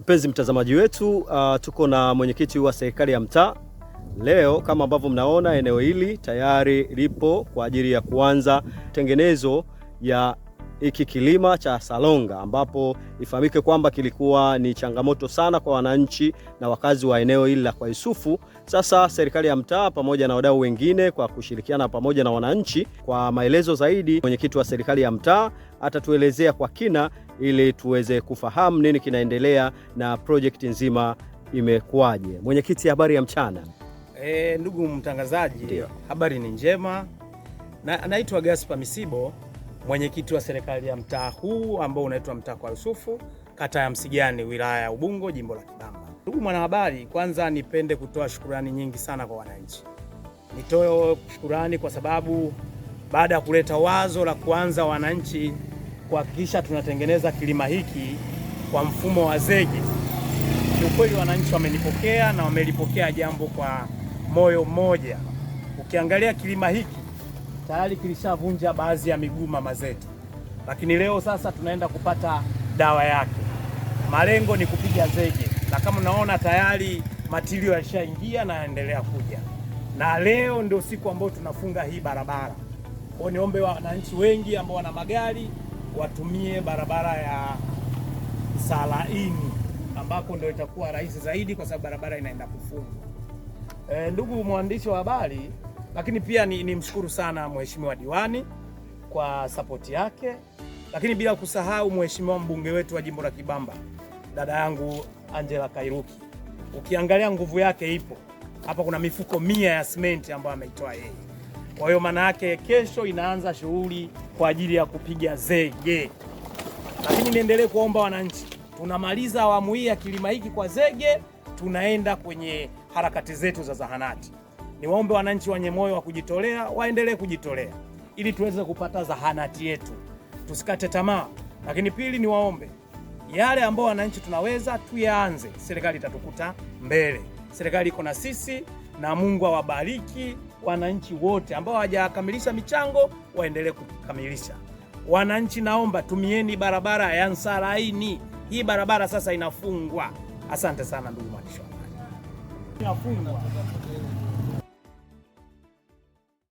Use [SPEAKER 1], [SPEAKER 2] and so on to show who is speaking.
[SPEAKER 1] Mpenzi mtazamaji wetu, tuko na mwenyekiti wa serikali ya mtaa leo. Kama ambavyo mnaona, eneo hili tayari lipo kwa ajili ya kuanza tengenezo ya hiki kilima cha Salonga, ambapo ifahamike kwamba kilikuwa ni changamoto sana kwa wananchi na wakazi wa eneo hili la kwa Yusufu. Sasa serikali ya mtaa pamoja na wadau wengine kwa kushirikiana pamoja na wananchi. Kwa maelezo zaidi, mwenyekiti wa serikali ya mtaa atatuelezea kwa kina ili tuweze kufahamu nini kinaendelea na project nzima imekuwaje. Mwenyekiti, habari ya mchana.
[SPEAKER 2] Ndugu mtangazaji,
[SPEAKER 1] Ndio.
[SPEAKER 2] Habari ni njema. Naitwa Gaspar Misibo, mwenyekiti wa serikali ya mtaa huu ambao unaitwa mtaa kwa Yusufu, kata ya Msigani, wilaya ya Ubungo, jimbo la Kibamba. Ndugu mwanahabari, kwanza nipende kutoa shukurani nyingi sana kwa wananchi. Nitoe shukurani kwa sababu baada ya kuleta wazo la kuanza wananchi kuhakikisha tunatengeneza kilima hiki kwa mfumo wa zege, kiukweli wananchi wamenipokea na wamelipokea jambo kwa moyo mmoja. Ukiangalia kilima hiki tayari kilishavunja baadhi ya miguu mama zetu, lakini leo sasa tunaenda kupata dawa yake. Malengo ni kupiga zege, na kama unaona tayari matilio yalishaingia na yanaendelea kuja, na leo ndio siku ambayo tunafunga hii barabara. Kwa hiyo niombe wananchi wengi ambao wana magari watumie barabara ya Salaini ambako ndio itakuwa rahisi zaidi kwa sababu barabara inaenda kufungwa. Ndugu mwandishi wa habari, lakini pia ni mshukuru sana mheshimiwa diwani kwa sapoti yake, lakini bila kusahau mheshimiwa mbunge wetu wa jimbo la Kibamba, dada yangu Angela Kairuki. Ukiangalia nguvu yake ipo hapa, kuna mifuko 100 ya simenti ambayo ameitoa yeye. Kwa hiyo maana yake kesho inaanza shughuli kwa ajili ya kupiga zege. Lakini niendelee kuomba wananchi, tunamaliza awamu hii ya kilima hiki kwa zege, tunaenda kwenye harakati zetu za zahanati. Niwaombe wananchi wenye moyo wa kujitolea waendelee kujitolea ili tuweze kupata zahanati yetu, tusikate tamaa. Lakini pili, niwaombe yale ambao wananchi tunaweza tuyaanze, serikali itatukuta mbele. Serikali iko na sisi, na Mungu awabariki wananchi wote ambao hawajakamilisha michango waendelee kukamilisha. Wananchi, naomba tumieni barabara ya Nsalaini. Hii barabara sasa inafungwa. Asante sana ndugu mwandishi wa habari. Inafungwa.